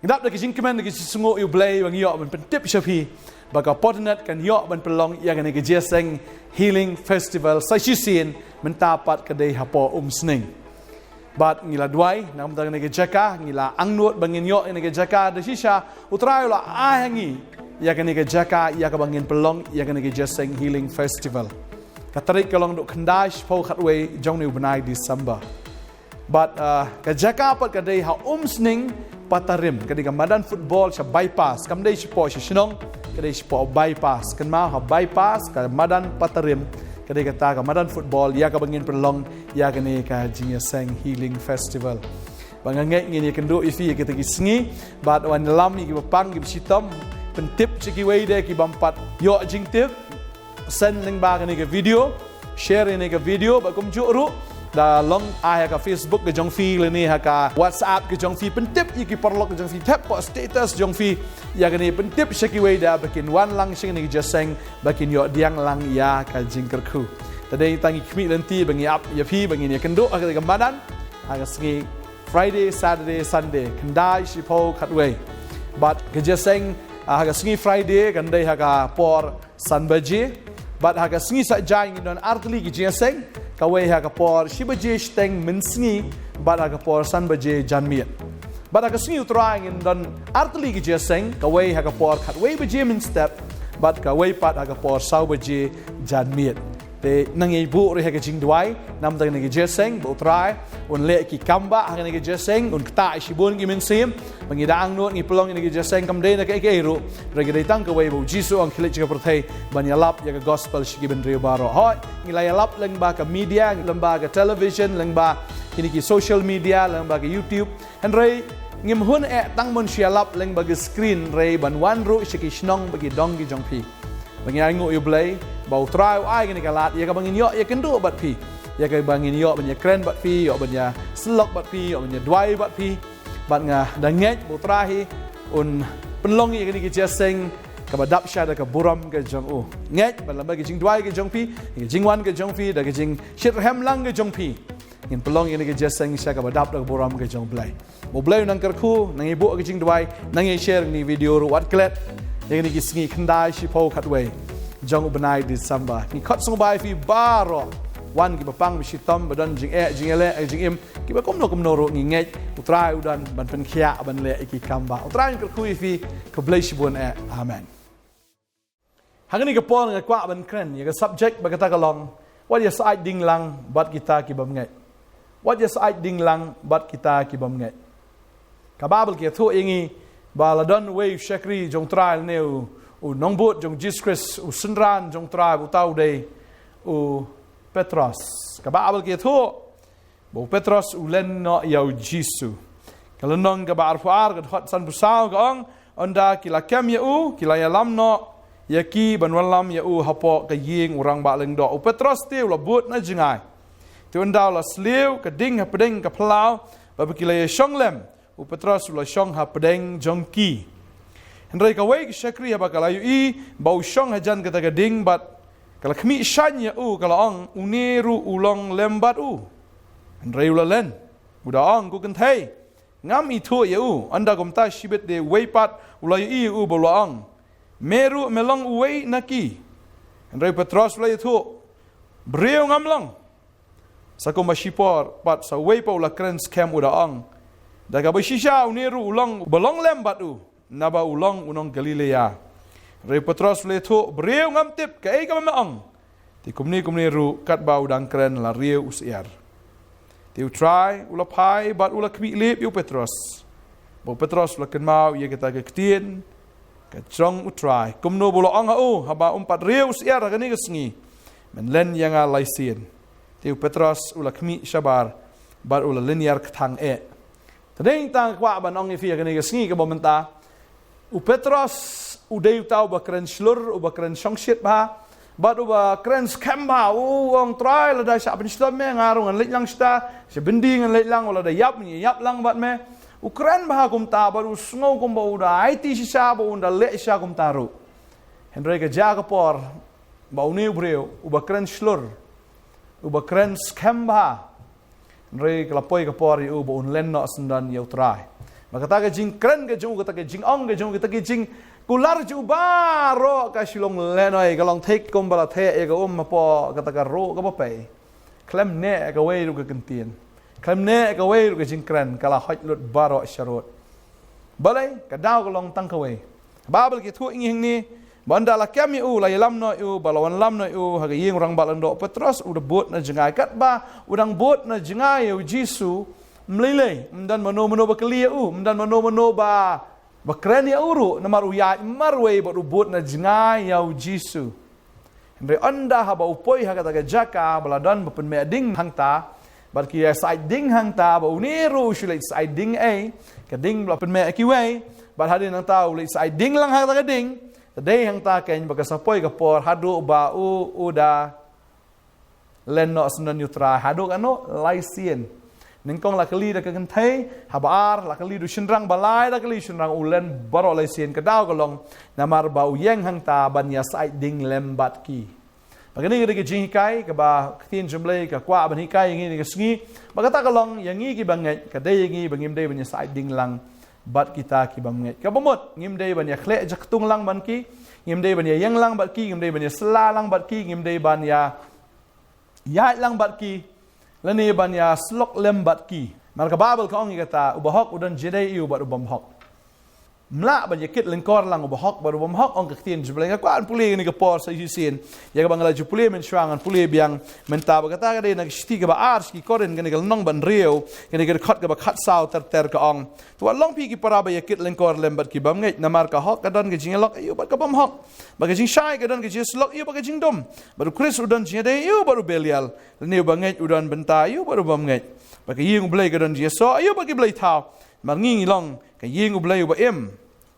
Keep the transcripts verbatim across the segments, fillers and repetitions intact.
Ngi dap da ka jingkmen da ka jingsngew ïa U Blei ba ngi ïoh ban pyntip sha phi ba ka Portnet kan ïoh ban pynlong ïa kane ka Jingïaseng Healing Festival sa shisien, mynta pat ka dei hapoh Umsning. Bad ngi la duwai namar kane ka jaka, ngi la angnud ba ngin ïoh ïa kane ka jaka, da shisha U Trai u la ai ha ngi ïa kane ka jaka ïa kaba ngin pynlong ïa kane ka Jingïaseng Healing Festival. Ka tarik ka long duk khyndai shiphew khatwei jong une u bnai December. Bad, ah, ka jaka pat ka dei ha Umsning Patarim, ka dei ka madan football sha Bypass, kam dei shapoh sha shnong, ka dei shapoh Bypass. Kynmaw, ha Bypass ka madan Patarim, ka dei kata ka madan football ïa kaba ngin pynlong ïa kane ka Jingïaseng Healing Festival. Ba nga ngeit ngin ïakynduh ïa phi ïa kita ki sngi, bad wan lam ïa kiba pang kiba shitom, pyntip sha kiwei de ki bym pat ïoh jingtip, send lyngba kane ka video, share ïa kane ka video, bad kumjuh ruh da long ai ha ka Facebook ka jong phi lane ha ka WhatsApp ka jong phi, pyntip ïa ki paralok ka jong phi, thep hapoh status jong phi ïa kane, pyntip sha kiwei de ba kin wan lang sha kane ka Jingïaseng ba kin ïoh pdiang lang ïa ka jingkyrkhu. Te dei tang ngi khmih lynti ba ngi ap ïa phi ba ngin ïakynduh ha kane ka madan ha ka sngi Friday, Saturday, Sunday, khyndai shiphew khatwei. Bad ka Jingïaseng, ah, ha ka sngi Friday kan dei ha ka por san baje. Bad ha ka sngi Saitjaiñ ngin don artylli ki Jingïaseng, kawei ha ka por shi baje shiteng mynsngi bad ha ka por san baje janmiet. Bad ha ka sngi U Trai ngin don artylli ki Jingïaseng, kawei ha ka por khatwei baje mynstep bad kawei pat ha ka por saw baje janmiet. Te nang ïa buh ruh ha ka jingduwai namar kane ka Jingïaseng ba U Trai un leh ki kam ba ha kane ka Jingïaseng, un ktah shibun ki mynsiem. Ba ngi da angnud ngi pynlong ïa kane ka Jingïaseng kam dei na kaei kaei ruh, hynrei ka dei tang kawei ba U Jisu u ong khie leit sha ka pyrthei ban ïalap ïa ka gospel sha ki bynriew baroh. Hooid, ngi la ïalap lyngba ka media, lyngba ka television, lyngba kine ki social media, lyngba ka YouTube. Hynrei ngim hun eh tang ban shu ïalap lyngba ka screen, hynrei ban wan ruh sha ki shnong bad ki dong ki jong phi. Ba ngi ainguh ïa U Blei ba U Trai u ai kane ka lad ïa kaba ngin ïoh ïakynduh bad phi, ïa kaba ngin ïoh ban ïakren bad phi, ïoh ban ïasyllok bad phi, ïoh ban ïaduwai bad phi. Bad nga da ngeit ba U Trai hi un pynlong ïa kane ka Jingïaseng kaba dap sha da ka burom ka jong u. Ngeit ba lyngba ka jingduwai ka jong phi, ka jingwan ka jong phi, da ka jingshitrhem lang ka jong phi, ngin pynlong ïa kane ka Jingïaseng sha kaba dap da ka burom ka jong U Blei. Ba U Blei u nang kyrkhu, nang ïa buh ka jingduwai, nang ïa share ïa kane ka video ruh wat klet ïa kine ki sngi khyndai shiphew khatwei jong u bnai December. Ngi khot sngewbha ïa phi baroh, wan kiba pang ba shitom, ba don jingeh jingïaleh jingim, kiba kumno kumno ruh ngi ngeit U Trai u don ban pynkhiah ban leh ïa ki kam ba. U Trai un kyrkhu ïa phi. Khublei shibun eh. Amen. Ha kane ka por nga kwah ban kren ïa ka subject ba kata ka long, wat ïa syaid ding lang bad kita ki bym ngeit. Wat ïa syaid ding lang bad kita ki bym ngeit. Ka Baibl ka ïathuh ïa ngi ba la don uwei u shakri jong U Trai lane u, u nongbud jong U Jisu Khrist, u synran jong U Trai, uta u dei u Petros. Ka Baibl ka ïathuh ba u Petros u len noh ïa U Jisu. Ka lynnong kaba arphew ar, ka dkhot sanphew saw ka ong, ynda ki la kem ïa u, ki la ïalam noh ïa ki ban wallam ïa u hapoh ka ïing u rangbah lyngdoh. U Petros te u la bud na jngai. Te ynda u la sliew ka ding hapdeng ka phyllaw ba, ba ki la ïashong lem, u Petros u la shong hapdeng jong ki. Hynrei kawei ka shakri haba ka la ïohi ba u shong hajan kata ka ding bad ka la khmih shaiñ ïa u, ka la ong, une ruh u long lem bad u. Hynrei u la len, u da ong, ko kynthei, ngam ithuh ïa u. Ynda kumta shibit de uwei pat u la ïohi ïa u bad u la ong, me ruh me long uwei na ki. Hynrei u Petros u la ïathuh, briew ngam long. Sa kumba shipor pat sa uwei pat u la kren skhem, u da ong, da kaba shisha une ruh u long uba long lem bad u, naba u long u nong Galilea. Hynrei u Petros u la ïathuh, briew ngam tip kaei kaba me ong. Te kumne kumne ruh katba u dang kren la riew u syiar. Te U Trai u la phai bad u la khmih lip ïa u Petros. Bad u Petros u la kynmaw ïa kata ka ktien ka jong U Trai, kumno ba u la ong ha u, haba um pat riew u syiar ha kane ka sngi, men len ïa nga lai sien. Te u Petros u la khmih shabar bad u la lynñiar kthang eh. Te dei tang kwah ban ong ïa phi ha kane ka sngi kaba mynta, u Petros u dei uta uba kren shlur, uba kren shongshit bha, bad uba kren skhem bha. U ong, Trai, lada shah pynshitom me, nga ruh ngan leit lang shata, sha byndi ngan leit lang, lada ïap ngan ïap lang bad me. U kren bha kumta bad u sngew kumba u da aiti shisha, ba un da leh shisha kumta ruh. Hynrei ka jia ka por ba une u briew uba kren shlur, uba kren skhem bha, hynrei ka la poi ka por ïa u ba un len noh syndon ïa U Trai. Ba kata ka jingkren ka jong u, kata ka jingong ka jong u, kata ka jingkular jong u baroh ka shu long lehnoh, ka long thik kumba la theh ïa ka um hapoh kata ka ruh kaba pei. Khlem neh kawei ruh ka kyntien, khlem neh kawei ruh ka jingkren, ka la hoit lut baroh sharud. Balei? Ka daw ka long tang kawei. Baibl ka ïathuh ïa ngi hangne ba ynda la kem ïa u, la ïalam noh ïa u, ba la wanlam noh ïa u ha ka ïing u rangbah lyngdoh u Petros, u da bud na jngai. Katba u dang bud na jngai ïa u Jisu, ym lei lei, ym don mano mano ba kylli ïa u, ym don mano mano ba, ba kren ïa u ruh, namar u ïaid marwei bad u bud na jngai ïa u Jisu. Hynrei ynda haba u poi ha kata ka jaka ba la don ba pynmeh ding hangta, bad ki ïa sait ding hangta, ba une ruh u shu leit sait ding ei, ka ding ba la pynmeh ïa kiwei, bad hadien nangta u leit sait ding lang ha kata ka ding, ta dei hangta keiñ ba ka sa poi ka por haduh ba u, u da len noh syndon ïa u Trai, haduh katno? Lai sien. Nyngkong la kylli da ka kynthei, haba ar la kylli da u shynrang, ba lai la kylli u shynrang, u len baroh lai sien. Ka daw ka long namar ba u ïeng hangta ban ïa sait ding lem bad ki. Ba kane ka dei ka jinghikai kaba ka ktien jong U Blei ka kwah ban hikai ïa ngi ha kane ka sngi. Ba kata ka long ïa ngi kiba ngeit, ka dei ïa ngi ba ngim dei ban ïa sait ding lang bad kita kiba ngeit. Kaba mut, ngim dei ban ïa khleh jaktung lang bad ki, ngim dei ban ïa ïeng lang bad ki, ngim dei ban ïa sylla lang bad ki, ngim dei ban ïa ïaid lang bad ki, lane ban ïa syllok lem bad ki. Namar ka Baibl ka ong ïa kata, u bahok u don jingïadei ïa u bad u bymhok. Ym lah ban ïa kit lyngkor lang u bahok bad u bymhok, ong ka ktien jong U Blei. Nga kwah ban pule ïa kane ka por sa shisien, ïa kaba nga la ju pule mynshuwa, ngan pule biang mynta. Ba kata ka dei na ka shithi kaba ar sha ki Korinth, kane ka lynnong ba hynriew, kane ka dkhot kaba khatsaw ter ter, ka ong: To wat long phi ki para ba ïa kit lyngkor lem bad ki bym ngeit, namar ka hok ka don ka jingïalok ïa u bad ka bymhok, bad ka jingshai ka don ka jingïasyllok ïa u bad ka jingdum. Bad u Khrist u don jingïadei ïa u bad u Belial, lane u bangeit u don bynta ïa u bad u bymngeit. Bad ka ïing U Blei ka don jingïasoh ïa u bad ki blei thaw. Namar ngi ngi long ka ïing U Blei uba im.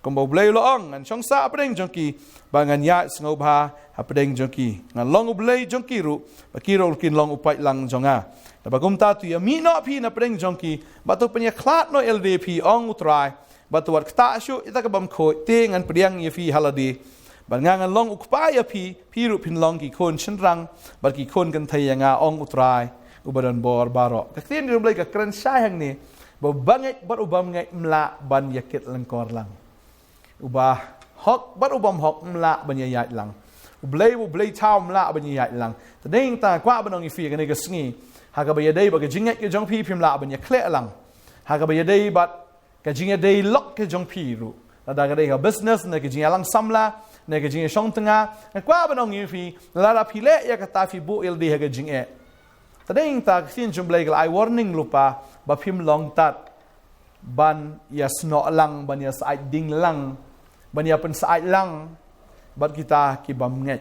Kumba U Blei u la ong: Ngan shong sah hapdeng jong ki, bad ngan ïaid sngewbha hapdeng jong ki. Ngan long U Blei jong ki ruh, bad ki ruh kin long u paidlang jong nga. Naba kumta to ïamih noh phi napdeng jong ki, bad to pynïakhlad noh ïa lade phi, ong U Trai. Bad to wat ktah shuh ïa kata ka bymkhuid, te ngan pdiang ïa phi ha lade. Bad nga ngan long U Kpa ïa phi, phi ruh phin long ki khun shynrang bad ki khun kynthei ïa nga, ong U Trai uba don bor baroh. Ka ktien jong U Blei ka kren shai hangne ba u bangeit bad u bymngeit ym lah ban ïa kit lyngkor lang. U bahok bad u bymhok ym lah ban ïa ïaid lang. U blei, u blei thaw ym lah ban ïa ïaid lang. Te dei nangta kwah ban ong ïa phi kane ka sngi, ha kaba ïadei bad ka jingngeit ka jong phi, phim lah ban ïa khleh lang. Ha kaba ïadei bad ka jingïadei lok ka jong phi ruh, lada ka dei ka business, ne ka jingïalang samla, ne ka jingïashong tnga, nga kwah ban ong ïa phi, lada phi leh ïa kata phi buh ïa lade ha ka jingeh. Te dei nangta ka ktien jong U Blei ka la ai warning lypa ba phim long tad ban ïasnoh lang, ban ïasaid ding lang, ban ïapynsyaid lang bad kita ki bymngeit.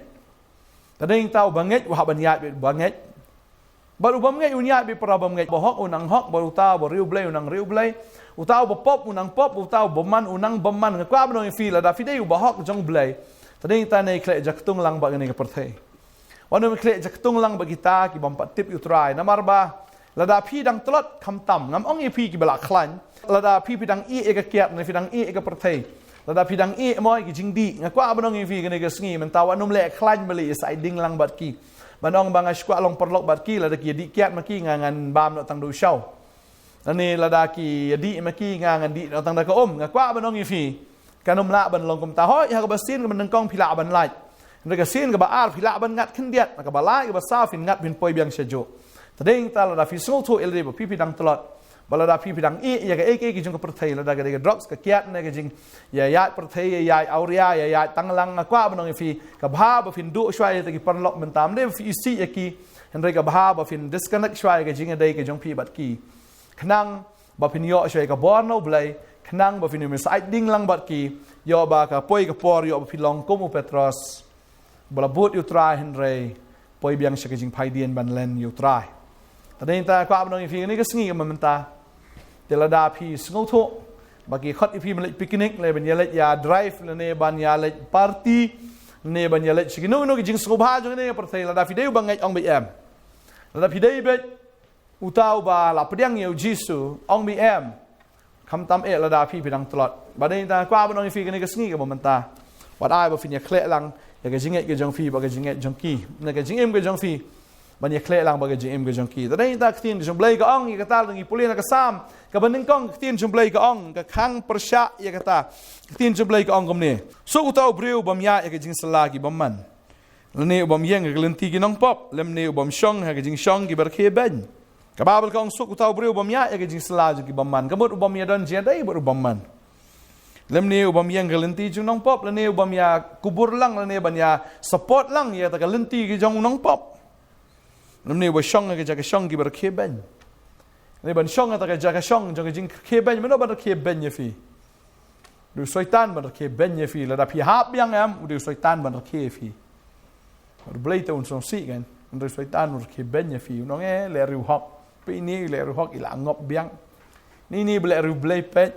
Te dei nangta u bangeit u hap ban ïaid bad u bangeit, bad u bymngeit un ïaid bad para bymngeit. Bahok u nang hok, bad uta uba riewblei u nang riewblei, uta uba pop u nang pop, uta uba bymman u nang bymman. Nga kwah ban ong ïa phi, lada phi dei u bahok jong U Blei, te dei nangta ne khleh jaktung lang bad kane ka pyrthei. Wat nym khleh jaktung lang bad kita ki bym pat tip ïa U Trai. Namar ba lada phi dang tlot, khamtam, ngam ong ïa phi kiba la khlaiñ, lada phi phi dang ïeh ïa ka kiad, ne phi dang ïeh ïa ka pyrthei, lada phi dang ïeh mo ïa ki jingdih, nga kwah ban ong ïa phi kane ka sngi mynta, wat nym leh khlaiñ, balei ïasaid ding lang bad ki. Ban ong ba nga shu kwah long paralok bad ki, lada ki ïadih kiad ma ki, nga ngan bam noh tang da u shaw. Lane lada ki ïadih ma ki, nga ngan dih noh tang da ka um. Nga kwah ban ong ïa phi, kan ym lah ban long kumta. Hooid, ha kaba sien kaba nyngkong phi lah ban lait. Hynrei ka sien kaba ar phi lah ban ngat khyndiat. Ha kaba lai, kaba saw phin ngat, phin poi biang shajuh. Te dei nangta lada phi sngewthuh ïa lade ba phi phi dang tlot, ba lada phi phi dang ïeh ïa kaei kaei ki jong ka pyrthei, lada ka dei ka drugs, ka kiad, ne ka jingïaid pyrthei, ïaid awria, ïaid tang lang, nga kwah ban ong ïa phi, ka bha ba phin duh shuwa ïa kita ki paralok mynta. Ym dei ba phi isih ïa ki, hynrei ka bha ba phin disconnect shuwa ïa ka jingïadei ka jong phi bad ki, khnang ba phin ïoh shuwa ïa ka bor na U Blei, khnang ba phin ym ïasaid ding lang bad ki. Ïoh ba ka poi ka por, ïoh ba phi long kum u Petros, ba la bud ïa U Trai hynrei poi biang sha ka jingphaidien ban len ïa U Trai. Te dei nangta kwah ban ong ïa phi kane ka sngi kaba mynta, te lada phi sngewthuh ba ki khot ïa phi ban leit picnic, lane ban ïaleit ïa drive, lane ban ïaleit party, lane ban ïaleit sha kino kino ki jingsngewbha jong kane ka pyrthei, lada phi dei u bangeit, ong beit em. Lada phi dei beit uta uba la pdiang ïa U Jisu, ong beit em. Khamtam eh lada phi phi dang tlot. Ba dei nangta kwah ban ong ïa phi kane ka sngi kaba mynta, wat ai ba phin ïakhleh lang ïa ka jingngeit ka jong phi bad ka jingngeit jong ki, ne ka jingim ka jong phi ban ïakhleh lang bad ka jingim ka jong ki. Te dei ta ka ktien ka jong U Blei ka ong ïa kata, lada ngi pule na ka Salm kaba nyngkong, ka ktien jong U Blei ka ong, ka khang pyrshah ïa kata. Ka ktien jong U Blei ka ong kumne: Suk uta u briew u bym ïaid ha ka jingsylla ki bymman, lane u bym ïeng ha ka lynti ki nongpop, lymne u bym shong ha ka jingshong kiba rkhie beiñ. Ka Baibl ka ong: Suk uta u briew u bym ïaid ha ka jingsylla jong ki bymman. Ka mut u bym ïadon jingïadei bad u bymman. Lymne u bym ïeng ha ka lynti jong u nongpop, lane u bym ïa kubur lang, lane ban ïa support lang ïa kata ka lynti ka jong u nongpop. Lymne u bym shong ha ka jaka shong kiba rkhie beiñ. Lane ban shong ha kata ka jaka shong jong ka jingrkhie beiñ, mano ban rkhie beiñ ïa phi? U dei u Soitan ban rkhie beiñ ïa phi. Lada phi hap biang em, u dei u Soitan ban rkhie ïa phi. U Blei te un sngewsih kan, hynrei u Soitan un rkhie beiñ ïa phi. Un ong, eh, leh riewhok. Peit ine, leh riewhok i la ngop biang. Ine, ine ba leh riewblei, peit.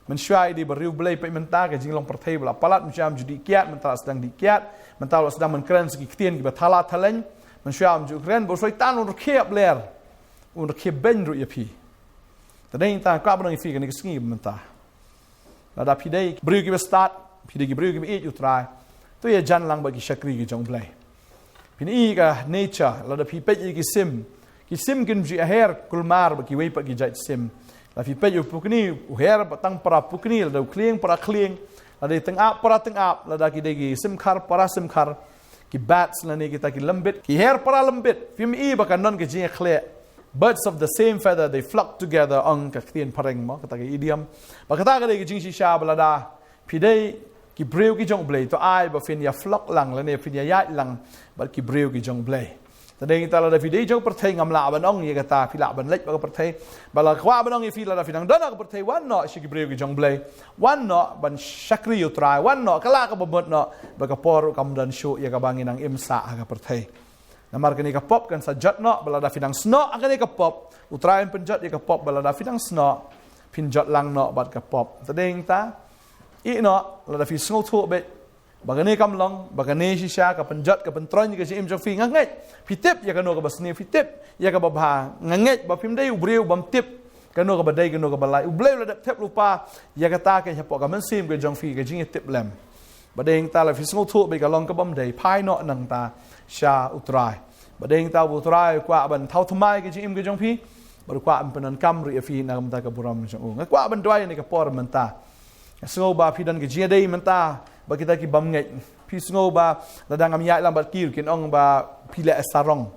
Mynshuwa i dei ba riewblei, peit mynta ka jinglong pyrthei ba la palat, mynshuwa ym ju dih kiad, mynta la sdang dih kiad, mynta la sdang ban kren sa ki ktien kiba thala thaleng, mynshuwa ym ju kren, bad u Soitan un rkhie ïa u bler. Un rkhie beiñ ruh ïa phi. Te dei ta kwah ban ong ïa phi kane ka sngi mynta. Lada phi dei ki briew kiba stad, phi dei ki briew kiba ïeit ïa u Trai, to ïajan lang bad ki shakri ki jong u Blei. Phin i ka nature, lada phi peit ïa ki sim, ki sim kim ju ïaher kulmar bad kiwei pat ki jait sim. Lada phi peit ïa u pukni, u her bad tang para pukni, lada u khlieng para khlieng, lada i tyngab para tyngab, lada ki dei ki simkhar para simkhar, ki bats lane kita ki lymbit, ki her para lymbit. Phim i ba kan don ka jingïakhleh. Birds of the same feather, they flock together, ong ka ktien phareng mo, kata ka idiom. Bad kata ka dei ka jingshisha ba lada phi dei ki briew ki jong u Blei, to ai ba phin ïa flock lang lane phin ïa ïaid lang bad ki briew ki jong u Blei. Te dei ta lada phi dei jong ka pyrthei, ngam lah ban ong ïa kata, phi lah ban leit bad ka pyrthei. Bad la kwah ban ong ïa phi, lada phi dang don ha ka pyrthei, wan noh sha ki briew ki jong u Blei. Wan noh ban shakri ïa u Trai, wan noh, ka la kaba mut noh, ba ka por ruh kam don shuh ïa kaba ngin nang im sah ha ka pyrthei. Namar kane ka pop kan sa jot noh, bad lada phi dang snoh ha kane ka pop, u Trai un pynjot ïa ka pop, bad lada phi dang snoh, phin jot lang noh bad ka pop. Te dei ta, ïeh noh, lada phi sngewthuh beit ba kane kam long, ba kane shisha ka pynjot, ka pyntroiñ ïa ka jingim jong phi, nga ngeit phi tip ïa kano kaba sniew, phi tip ïa kaba bha. Nga ngeit ba phim dei u briew bym tip kano kaba dei, kano kaba lai. U Blei u la dep thep lypa ïa kata ka hapoh ka mynsiem ka jong phi, ka jingïatiplem. Bad dei ta lada phi sngewthuh beit ka long kabym dei, phai noh nangta sha u Trai. Bad dei ta u Trai u kwah ban thaw thymmai ka jingim ka jong phi, bad u kwah ban pyndonkam ruh ïa phi na ka bynta ka burom jong u. Nga kwah ban duwai ïa kane ka por mynta. Nga sngew ba phi don ka jingïadei mynta bad kita ki bym ngeit. Phi sngew ba lada ngam ïaid lang bad ki, kin ong ba phi leh sarong,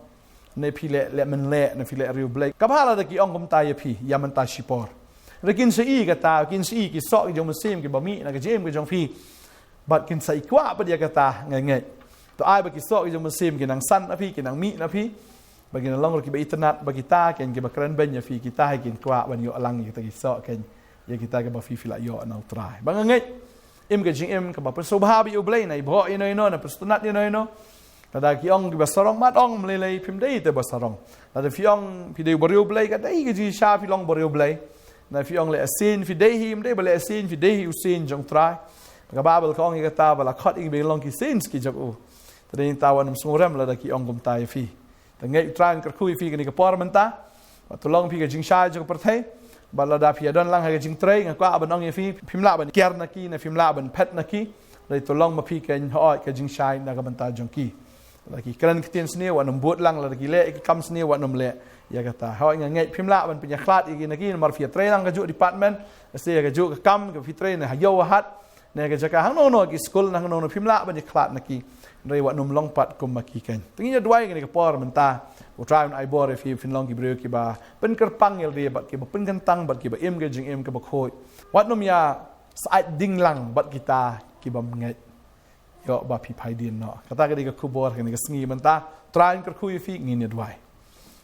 ne phi leh, leh mynleh, ne phi leh riewblei. Kaba bha lada ki ong kumta ïa phi ïa mynta shipor. Hynrei kin sa i kata, kin sa i ki soh ki jong u Mynsiem kiba mih na ka jingim ka jong phi. Bad kin sa i kwah pat ïa kata, nga ngeit. To ai ba ki soh ki jong u Mynsiem kin nang san na phi, kin nang mih na phi. Ba kin long ruh kiba itynnad, ba kita kin, kiba kren beiñ ïa phi, kita hi kin kwah ban ïoh lang ïa kita ki soh kin, ïa kita kiba phi, phi la ïoh na u Trai. Ba nga ngeit im ka jingim kaba pynsngewbha bad ïa u Blei, na i bhoh ïano ïano, na pynsngewtynnad ïano ïano. Lada ki ong kiba sarong, mat ong, ym lei lei phim dei te ba sarong. Lada phi ong phi dei u bariewblei, ka dei ka jingshisha phi long u bariewblei. Lada phi ong leh sien, phi dei hi, ym dei ba leh sien, phi dei hi u sien jong u Trai. Ka Baibl ka ong ïa kata ba la khot ïa ngi ba ngin long ki sien ki jong u. Te dei ta wat nym sngewrem lada ki ong kumta ïa phi. Te ngeit u Trai un kyrkhu ïa phi kane ka por mynta. Bad to long phi ka jingshai jong ka pyrthei. Bad lada phi ïa don lang ha ka jingtrei, nga kwah ban ong ïa phi, phim lah ban kiar na ki, ne phim lah ban phet na ki. Dei to long ma phi ka, hooid, ka jingshai na ka bynta jong ki. Lada ki kren ktien sniew, wat nym bud lang, lada ki leh ïa ki kam sniew, wat nym leh ïa kata. Hooid, nga ngeit phim lah ban pynïakhlad ïa ki na ki, namar phi ïa trei lang kajuh department, lehse ïa kajuh ka kam kaba phi trei, ne ha ïew ha hat, ne ka jaka hangno hangno, ki skul, ne hangno hangno, phim lah ban ïakhlad na ki. Hynrei wat nym long pat kum ma ki kein. Te ngin ïa duwai kane ka por mynta, u Trai un ai bor ïa phi, phin long ki briew kiba pynkyrpang ïalade bad kiba pynkyntang bad kiba im ka jingim kaba khuid. Wat nym ïa syaid ding lang bad kita kibym ngeit. Ïoh ba phi phai dien noh. Kata ka dei ka khubor kane ka sngi mynta. Trai un kyrkhu ïa phi, ngin ïa duwai.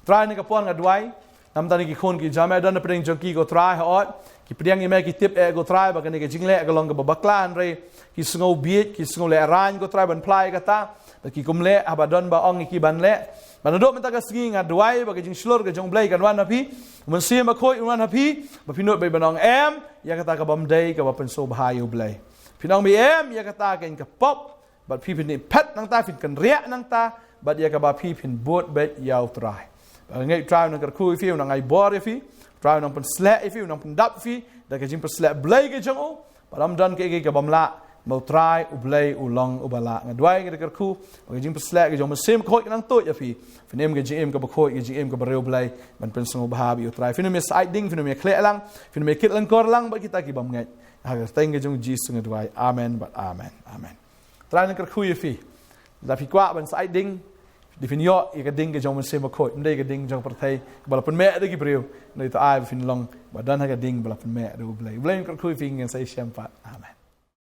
Trai, kane ka por nga duwai na ka bynta ki khun ki jong me, don na pdeng jong ki ko Trai, hooid. Ki pdiang ïa me, ki tip eh ko Trai ba kane ka jingleh ka long kaba bakla, hynrei ki sngew bieit, ki sngew lehraiñ ko Trai ban phla ïa kata. Ba ki kum leh haba don ba ong ïa ki ban leh. Bad naduh mynta ka sngi nga duwai ba ka jingshlur ka jong u Blei kan wan ha phi. U Mynsiem Bakhuid un wan ha phi, ba phin nud beit ban ong em ïa kata kabym dei, kaba pynsngewbha ïa u Blei. Phin ong beit em ïa kata kein ka pop, bad phi phin phet nangta, phin kynriah nangta, bad ïa kaba phi phin bud beit ïa u Trai. Bad nga ngeit u Trai un nang kyrkhu ïa phi, un nang ai bor ïa phi, u Trai un nang pynsleh ïa phi, un nang pyndap ïa phi da ka jingpynsleh Blei ka jong u. Bad ym don kaei kaei kabym lah Ma U Trai U Blei u long uba lah. Nga duwai, nga da kyrkhu ba ka jingpynshlur ka jong U Mynsiem Bakhuid kan nang tuid ïa phi. Phin im ka jingim kaba khuid, ka jingim kaba riewblei, ban pynsngewbha ïa U Trai. Phin ym ïa sait ding, phin ym ïa khleh lang, phin ym ïa kit lyngkor lang bad kita ki bym ngeit. Ha ka kyrteng ka jong U Jisu nga duwai. Amen bad amen. Amen. Trai un kyrkhu ïa phi. Lada phi kwah ban sait ding, dei phin ïoh ïa ka ding ka jong U Mynsiem Bakhuid, ym dei ka ding jong ka pyrthei kaba la pynmih da ki briew. Hynrei to ai ba phin long ba don ha ka ding ba la pynmih da U Blei. U Blei un kyrkhu ïa phi, ngin sa ïashem pat. Amen.